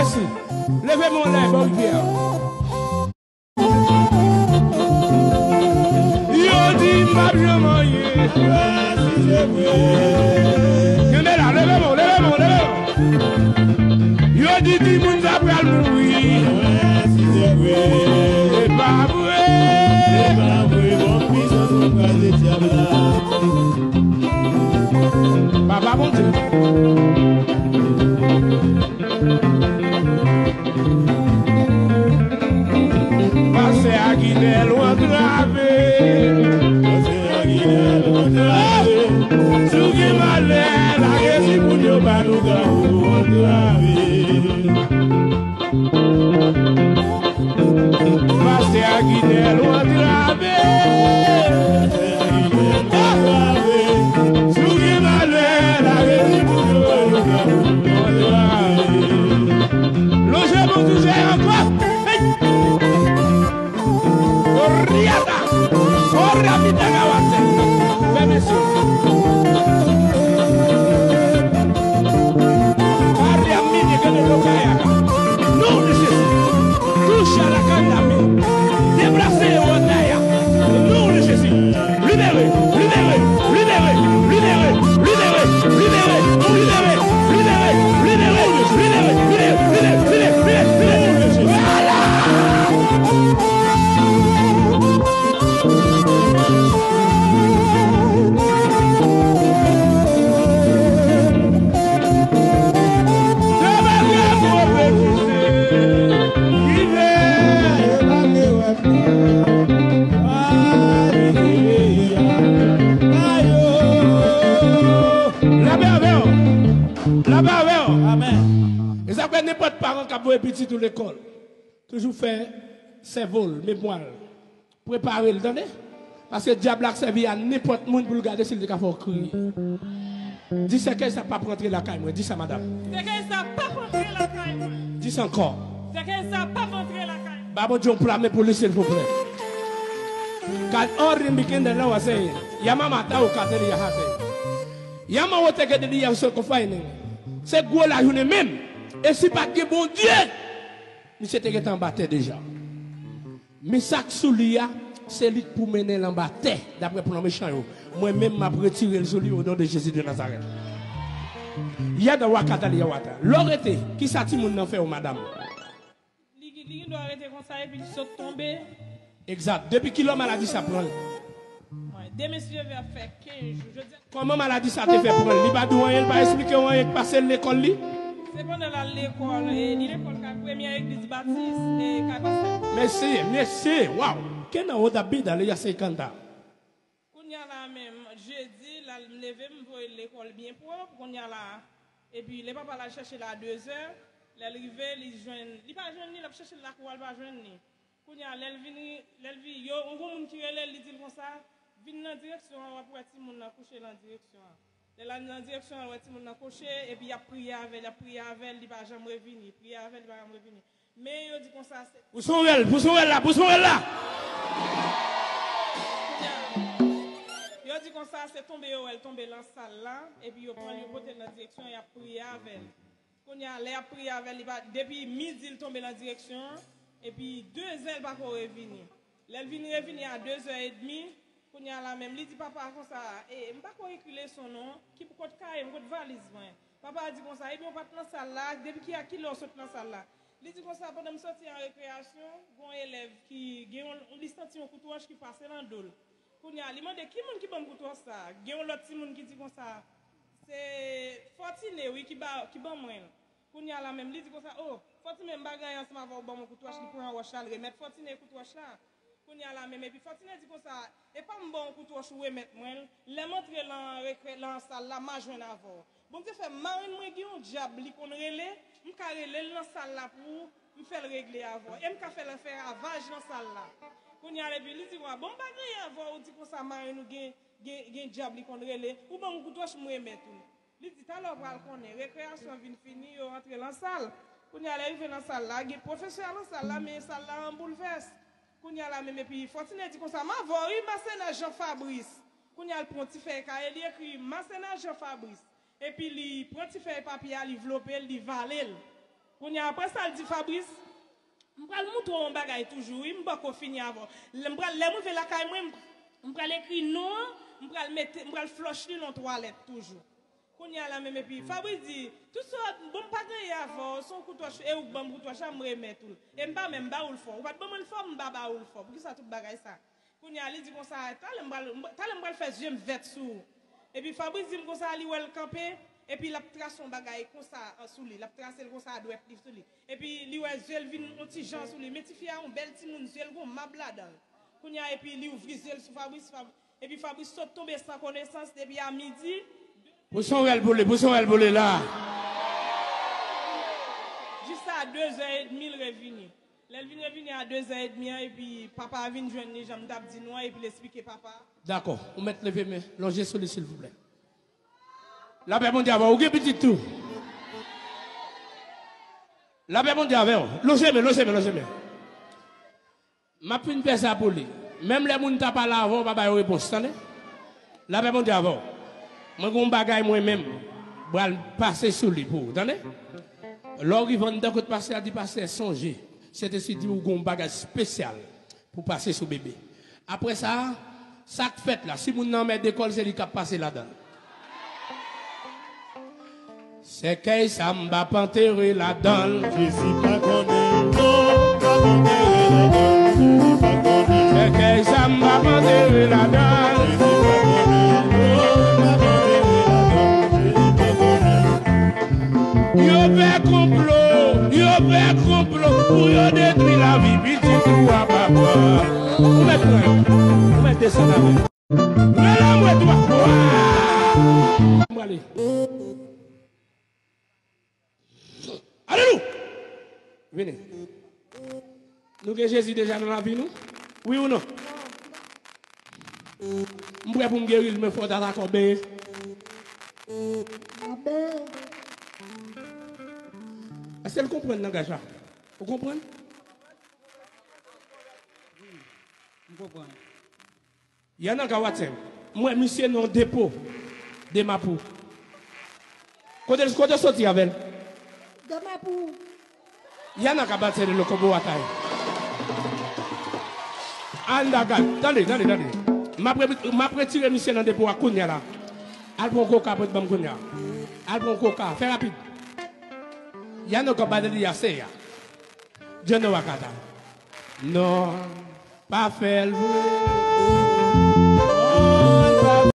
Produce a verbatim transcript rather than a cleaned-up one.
Leve men w anlè, bò rivyè a. Yo di m p ap janm anyen. Kenbe la, leve men w, leve men w, leve men w. Yo di timoun sa pral mouri. E pa vre. Papa Bondye. Pastè Aguinel ou antrave. Pastè Aguinel ou antrave. Si w gen malè, lage timoun yo ba nou granmoun ou antrave. Pastè Aguinel ou antrave. Si w gen malè, lage timoun yo ba nou granmoun ou antrave. Lonje men w touche ankò. Hey! Oriata! Ora mi dagawate! Fè mesye. Ariamini gane lokaya. Non de Jezi. Touche a la kanda mi. Deplase yo anlè a. Non de Jezi. Libere, libere, libere, libere, libere, libere, libere, libere, libere, libere, libere, libere, libere, libere, libere. Ala! Lapè avè w. Lapè avè w. Amèn. E sa fè nenpòt paran k ap voye pitit ou lekòl, toujou fè sèvo l, memwa l. Prepare l, tande. Paske dyab la ap sèvi a nenpòt moun pou l gade si l te ka fè w kriye. Di sèkèy sa p ap rantre lakay mwen. Di sa, madanm. Sèkèy sa p ap rantre lakay mwen. Di sa ankò. Sèkèy sa p ap rantre lakay mwen. Ba Bondye yon pla men pou li, silvouplè. Kad anri mikende la wase. Yamamata ou kateli yahate. Yama wote gede li ya se konfayne. Se gwo lajounen menm. E si pa t gen Bondye, misye te gentan anba tè deja. Men sa k sou li a, se li k pou mennen l anba tè, daprè plan mechan yo. Mwen menm, m ap retire l sou li, o non de Jezi de Nazarèt. Yada wakata li yawata. Lè w rete, kisa timoun nan fè w, madanm? Li, li gen dwa rete konsa epi l sot tonbe. Egzat. Depi kilè maladi sa pran l? Mwen, demen, si Dye vle, ap fè kenz jou. Jodi a, kòman maladi sa te fè pran l? Li pa di w anyen, li pa esplike w anyen k pase l lekòl li? Se pandan l al lekòl, e, li lekòl kay premyè egliz batis, e, kay pastè. Mesye, mesye, waw! Kena oda bida le ya senkanta. Kounye a la menm, jedi, l al, m leve, m voye l lekòl byen pwòp, kounye a la, epi lè papa l al chèche l a dezè, lè l rive, li jwenn, li pa jwenn li, l ap chèche l lakou a, l pa jwenn li. Kounye a, lè l vini, lè l vi-, yo, yon gwo moun ki rele l, li di l konsa, vin nan direksyon an, w ap wè timoun nan kouche nan direksyon an. Lè l al nan direksyon an, l wè timoun nan kouche, epi y ap priye avè l, y ap priye avè l, li pa janm revini, priye avè l, li pa janm revini. Men yo di konsa, se... Pouse yon rèl, pouse yon rèl la, pouse yon rèl la! Kounye a, yo di konsa, se tonbe yo wè l tonbe lan sal la, epi yo pran l, yo pote l nan direksyon, y ap priye avè l. Kounye a, lè y ap priye avè l, li pa, depi midi l tonbe nan direksyon an, epi dezè l pako revini. Lè l vin revini a dezè edmi, kounye a la menm, li di papa a konsa, e, m pako ekri leson non, ki, kot kaye m, kot valiz mwen? Papa a di konsa, ebyen, w pa t nan sal la, depi ki a kilè w sot nan sal la? Li di konsa, pandan m soti an rekreyasyon, gen yon elèv ki gen yon, li santi yon kout wòch ki pase nan do l. Kounye a, li mande, ki moun ki ban m kout wòch sa a? Gen yon lòt timoun ki di konsa, se Fòtine, wi, ki ba, ki ban mwen l. Kounye a la menm, li di konsa, o, Fòtine, m pa gen anyen ansanm avè w, ban m yon kout wòch, li pran wòch la, l remèt Fòtine kout wòch la. Kounye a la menm, epi Fòtine di konsa, e pa m ba w yon kout wòch ou remèt mwen l, lè m antre lan rekrè, lan sal la, m a jwenn avè w. Bondye fè marenn mwen gen yon dyab, li konn rele, m ka rele l nan sal la pou ou, m fè l regle avè w, e m ka fè l fè ravaj nan sal la. Kounye a, epi li di, wa, bon, m pa gen anyen avè w, ou di konsa, marenn ou gen, gen, gen dyab, li konn rele, ou ban m yon kout wòch, m remèt ou. Li di, talè w pral konnen, rekreyasyon vin fini, yo rantre lan sal. Kounye a, lè rive lan sal la, gen pwofesè a lan sal la, men sal la an boulvès. Kounye a la menm, epi Fòtine di konsa, m avè w, wi, masèna Jan Fabris. Kounye a, l pran ti fèy kaye, li ekri masèna Jan Fabris. Epi li pran ti fèy papye a, li vlope l, li vale l. Kounye a, apre sa, l di Fabrice, "M pral moutre w yon bagay toujou, wi, m poko fini avè w. Lè m pral, lè m rive lakay mwen, m, m pral ekri non an, m pral mete, m pral flòch li nan twalèt toujou." Kounye a la menm, epi Fabrice di, "Tout sa, bon, m pa gen anyen avè w, se yon kout wòch, e ou k ban m kout wòch la, m remèt ou l. E m pa menm ba ou l fò. Ou pa t ban mwen l fò, m pa ba ou l fò. Poukisa tout bagay sa?" Kounye a, li di konsa, "Talè m pral, m, talè m pral fè zye m vèt sou ou." Epi Fabrice di m konsa, li wè l kanpe, epi l ap trase yon bagay konsa an sou li. L ap trase l konsa a dwèt li sou li. Epi li wè zye l vin yon ti jan sou li. Men tifi a yon bèl timoun, zye l gon mab ladan l. Kounye a, epi li ouvri zye l sou Fabrice, Fab-, epi Fabrice sot tonbe san konesans depi a midi. Pous yon rèl pou li, pous yon rèl pou li la. Jis a de zè edmi l revini. Lè l vin revini a de zè edmi an, epi papa a vin jwenn li, jan m t ap di nou an, epi l esplike papa. Dakò, ou mèt leve men, lonje sou li, silvouplè. Lapè Bondye avè w, ou gen pitit tou. Lapè Bondye avè w, lonje men, lonje men, lonje men. M ap fin fè sa pou li. Menm lè moun ta pale avè w, pa ba yo repons, tande? Lapè Bondye avè w. Mwen gen yon bagay mwen menm, m pral pase sou li pou ou, tande? Lè w rive anndan kot pastè a, di pastè, sonje, Sentespri di w gen yon bagay espesyal pou pase sou bebe. Apre sa, sa k fèt la, si moun nan anmède kò l, se li k ap pase ladan l. Sèkèy sa m p ap antere ladan l. Jezi pa konnen. Non, m p ap antere ladan l. Jezi pa konnen. Sèkèy sa m p ap antere ladan l. Jezi pa konnen. Non, m p ap antere ladan l. Jezi pa konnen. Yo fè konplo, yo fè konplo pou yo detwi lavi pitit ou a, papa. Ou mèt pran, ou mèt desann avè l. Rele mwen twa fwa. M prale. Alelouya. Vini. Nou gen Jezi deja nan lavi nou? Wi ou non? M prè pou m geri l, men fò w ta dakò benyen. M ap benyen. Èske l konprann langaj la? Ou konprann? M konprann. Y'en a ka watch him. M wè misye nan depo de Mapou. Kote, kote soti avè l? De Mapou. Y'en a ka batè de lokobo atay. Anda gad. Tande, tande, tande. M ap re-, m ap retire misye nan depo a kounye a la. Al pran koka pou ban m kounye a. Al pran koka. Fè rapid. Y'en a ka batè de ya se ya. Djeno Wakata. Non, pa fè l vre.